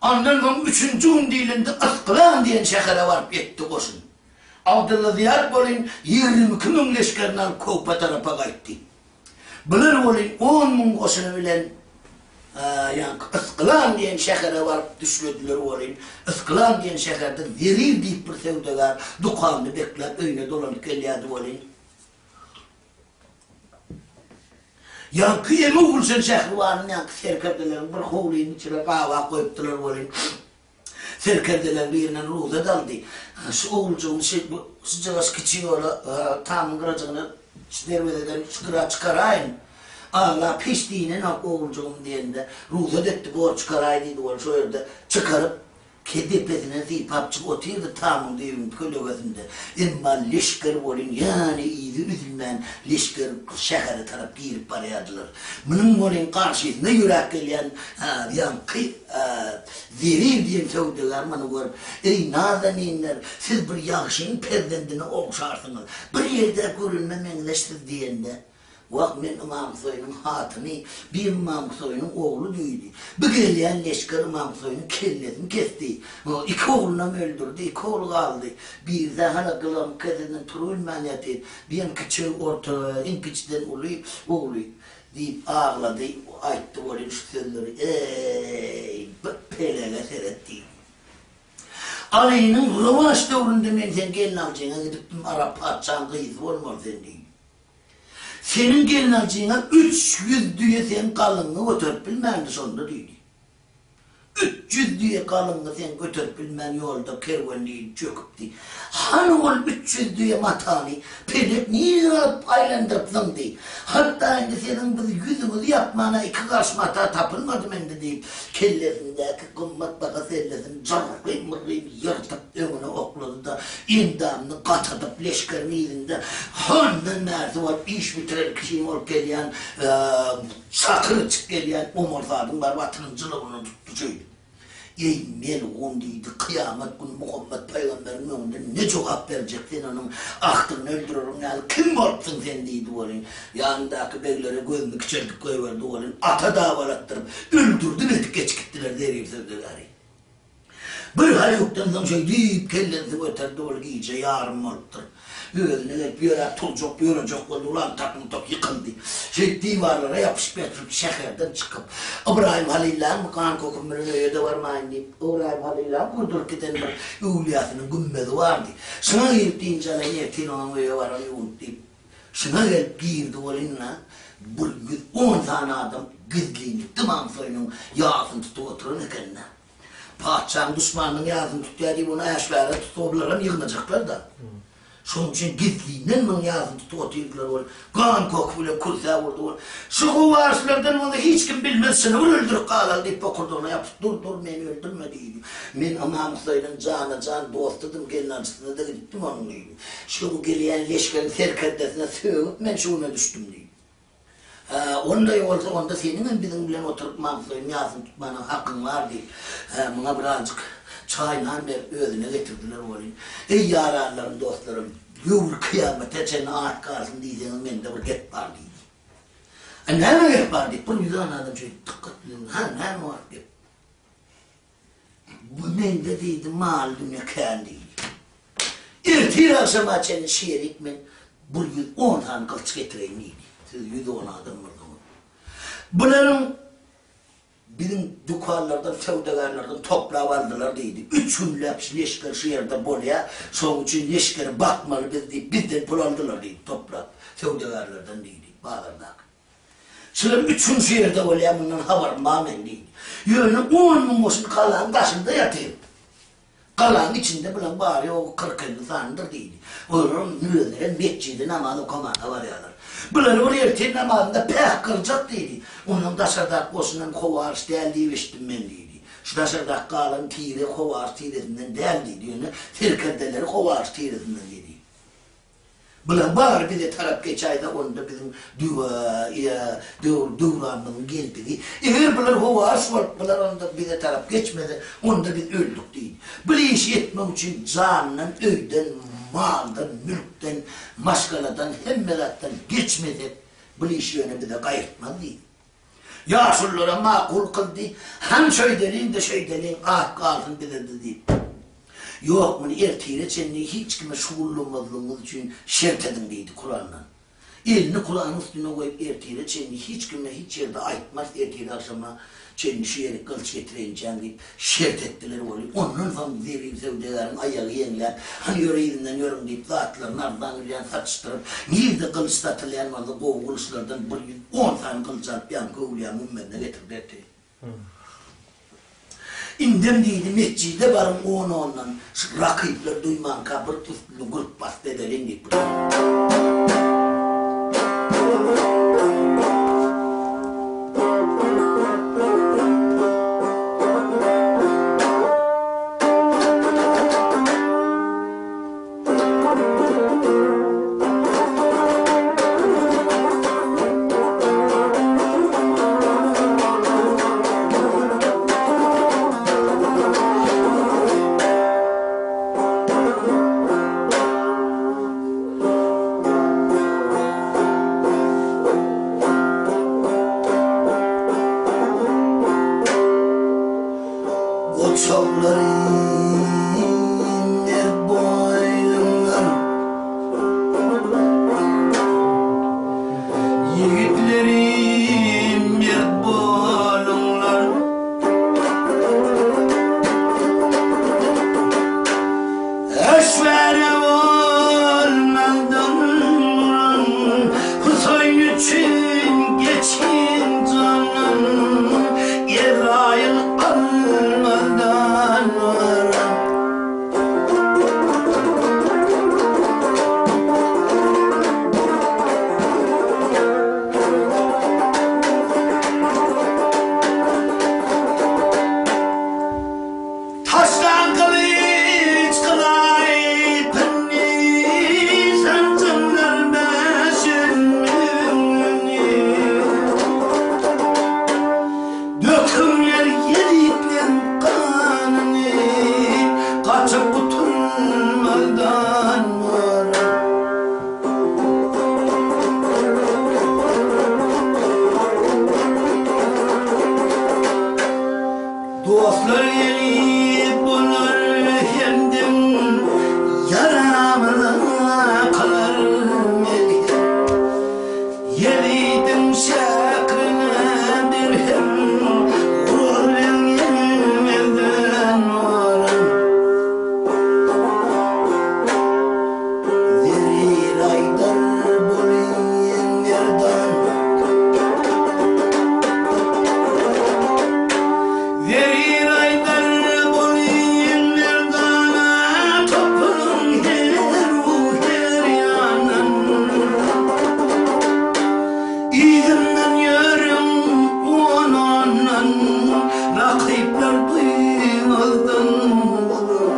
Andan soň üçünji gün diýlende Yskylan diýen şähere baryp ýetdi goşun. Abdylla Zyýat welin 22 müň leşgerini alyp Kowpa tarapa gaýtdy. Bular welin on müň goşuny bilen ýaňky Yskylan diýen şähere baryp düşlediler welin, Yskylan diýen şäherde Zerir diýip bir söwdagär dükanyny bekläp öýüne dolanyp gelýärdi welin, ýaňky Emew Gülşen şähribanyň ýaňky serkerdeleriň bir howlynyň içine gabap goýupdylar welin, Serkerdeleriň birinden rugsat aldy. Şu oguljygymy şu şujagaş kiçi ýola, tamyň gyrajygyna, şu derwezeden şu gyra çykaraýyn. Aglap hiç diýnenok oguljygym diýende, rugsat etdi, bor çykaraý diýdi. Ol şo ýerde çykaryp, depesinden sypap çykyp otyrdy tamyň düýbüniň kölegesinde. Emma leşger welin ýany yzy üzülmän leşger şähere tarap girip barýardylar. Munuň welin garşysyna ýöräp gelýän ýaňky Zerir diýen söwdagär muny görüp, Eý, nazaninler, siz bir ýagşynyň perzendine ogşarsyňyz, bir ýerde görünme meňzeşsiz diýende, Wah, men Ymam Huseýniň hatyny, bi Ymam Huseýniň ogly diýdi. Bi gelýän leşger Ymam Huseýniň kellesini kesdi. Iki oglunam öldürdi, iki ogly galdy. Birisi hala gylamyk keselinden turubilmän ýatyr. Birem kiçi, orta, iň kiçiden uly ogly. Diýip aglady, aýtdy welin şu sözleri, Eý, bir pelege seret diýdi. Alynyň rowaç döwründe men seň gelnaljyňa gidipdim, Arap patyşaň gyzy bolmaly sen diýdi. Seniň gelnaljyňa 300 düýe seň galyňyňy göterip bilmändi şonda diýdi. 300 düýe galyňyňy sen göterip bilmän ýolda kerwen diýip çöküpdi. Hany ol 300 düýe matany pelek nireden alyp aýlandyryp zyňdy? Hatda indi siziň biz ýüzüňizi ýapmana iki garş mata tapylmady mende diýip, kellesindäki gymmatbaha sellesini jyrrym-myrrym ýyrtyp öňüne oklady-da, endamyny gatadyp leşgeriň yzynda handan bärsi bolup iş bitiren kişini bolup gelýän Çakyr içip gelýän Omar Sadyň baryp atynyň jylawyndan tutdy şeýdip. Eý, melgun diýdi, kyýamat güni Muhammet pygamberiň öňünde ne jogap berjek sen onuň agtygyny öldüreriň ýaly kim bolupsyň sen diýdi welin, ýanyndaky beglere gözüni kiçeldip goýberdi welin, ata dabalatdyryp, öldürdim edip geçip gitdiler zerir söwdagäri. Bir haýukdan soň şeý diýip kellesini göterdi, ol gije ýarym bolupdyr. Özüne gelip ýöräp turjak, ýörejek boldy, ulan tak-mutak ýykyldy. Şeýdip diwarlara ýapyşyp ýatyryp şäherden çykyp, Ybraýym Halyllaň gan kokum bilen öýe-de barmaýyn diýip, Ybraýym Halyllaň gurduryp giden bir öwlüýäsiniň gümmezi bardy. Şuňa girip dynç alaýyn, ertir onuň öýe baran ýuwunyp diýip, şuňa gelip girdi welin-le, bir 110 sany adam gizlinlikde Mamsoýynyň ýasyny tutup oturan eken-dä. Patyşaň duşmanynyň ýasyny tutýar diýip, ony äşgäre tutsa, bularam ýygnajaklar-da. Şonuň üçin gizlinden munuň ýasyny tutup otyrdylar ol. Gan koky bilen kürsä urdy ol. Şu howaryşlardan bolsa hiç kim bilmez, şuny bir öldürip galaly diýip, bokurdagyna ýapyşyp, Dur, dur, meni öldürme diýdi. Men Ymam Huseýniň jana-jan dostudym, gelnaljysyna-da gidipdim onuň diýdi. Şu gelýän leşgeriň serkerdesine sögüp men şu güne düşdüm diýdi. Hä, ondaý bolsa, onda seniňem biziň bilen oturyp Mamsoýyň ýasyny tutmana hakyň bar diýip, hä, muňa birazjyk çaý-nan berip özüne getirdiler welin, Eý, ýaranlarym, dostlarym, döwür kyýamata çenli at galsyn diýseňiz, mende bir gep bar diýdi. A näme gep bar diýip, bir ýüzän adam şeýdip dykgat bilen, Hä, näme bar gep? Bu mende diýdi, mal-dünýe kän diýdi. Ertir agşama çenli şerik men bir 110 sany gylyç getireýin diýdi. Siz 110 adam bolsaňyz. Bularyň biziň dükanlardan, söwdagärlerden toplap aldylar diýdi. Üç günläp şu leşger şu ýerde bolýar, şonuň üçin leşgeri bakmaly biz diýip, bizden pul aldylar diýdi, toplap söwdagärlerden diýdi, bazardaky. Şular üç gün şu ýerde bolýar, mundan habarym bar meň diýdi. Ýöne 10 müň goşun galanyň daşynda ýatyr. Galanyň içinde bulaň bary-ýogy kyrk-elli sanydyr diýdi. Olaryň özlerem metjide namaz okamaga barýarlar. Bulary bir ertir namazynda päk gyrjak diýdi. Ondan daşardaky goşunam howaryş däl diýip eşitdim men diýdi. Şu daşardaky galan tire howaryş tiresinden däl diýdi. Ýöne serkerdeleri howaryş tiresinden diýdi. Bulaň bary bize tarap geçäýse, onda biziň döwranymyzyň geldigi. Eger bular howaryş bolup, bular onda bize tarap geçmese, onda biz öldük diýdi. Bul işi etmek üçin jandan, öýden, maldan, mülkden, maşgaladan, hemme zatdan geçmesek, bul iş ýöne bize gaýtmaz diýdi. Ýaşululara makul kyldy, Hany şöýdeliň-de şöýdeliň, at galsyn bize-de diýip. Ýok, muny ertire çenli hiç kime şugullanmazlygyňyz üçin şert ediň diýdi Kurandan. Elini Kuranyň üstüne goýup ertire çenli hiç kime hiç ýerde aýtmarys ertir agşama çenli şu ýere gylyç getireýinçäň diýip şert etdiler weli ondan soň Zerir söwdagäriň aýagy ýeňläp hany ýör yzyndan ýörüň diýip zatlaryny arzan bilen satyşdyryp nirde gylyç satylýan bolsa gowy gylyçlardan bir 110 sany gylyç alyp ýaňky öwlüýäň gümmezine getirdi ertir. Indem diýdi, metjide baryň on-ondan, şu rakyplar duýmanka bir üstüni gürp basdy edeliň diýip bir. Goçaklary mert boýlumlar, Ýigitleri mert boluňlar. Eşwere bolmazdan Husaýn üçin geçin janyn, Ezraýyl almazdan varan. Taşlan gylyç gylaý pindi, Sanjymlar bäşin müňüni. Döküňler ýezitleň ganyny, Gaçyp gutulmazdan bolar. Dostlar gelip bolar hemdem, Ýaramyza kylar melhem. Ýezidiň şäkrine berhem, Gurar ýeňilmezden bolan. Zerir aýdar bolyň merdan. Zerir aýdar bolyň merdana, Topulyň her-u-her ýandan. Yzyndan ýörüň on-ondan, Rakyplar duýmazdan bolar.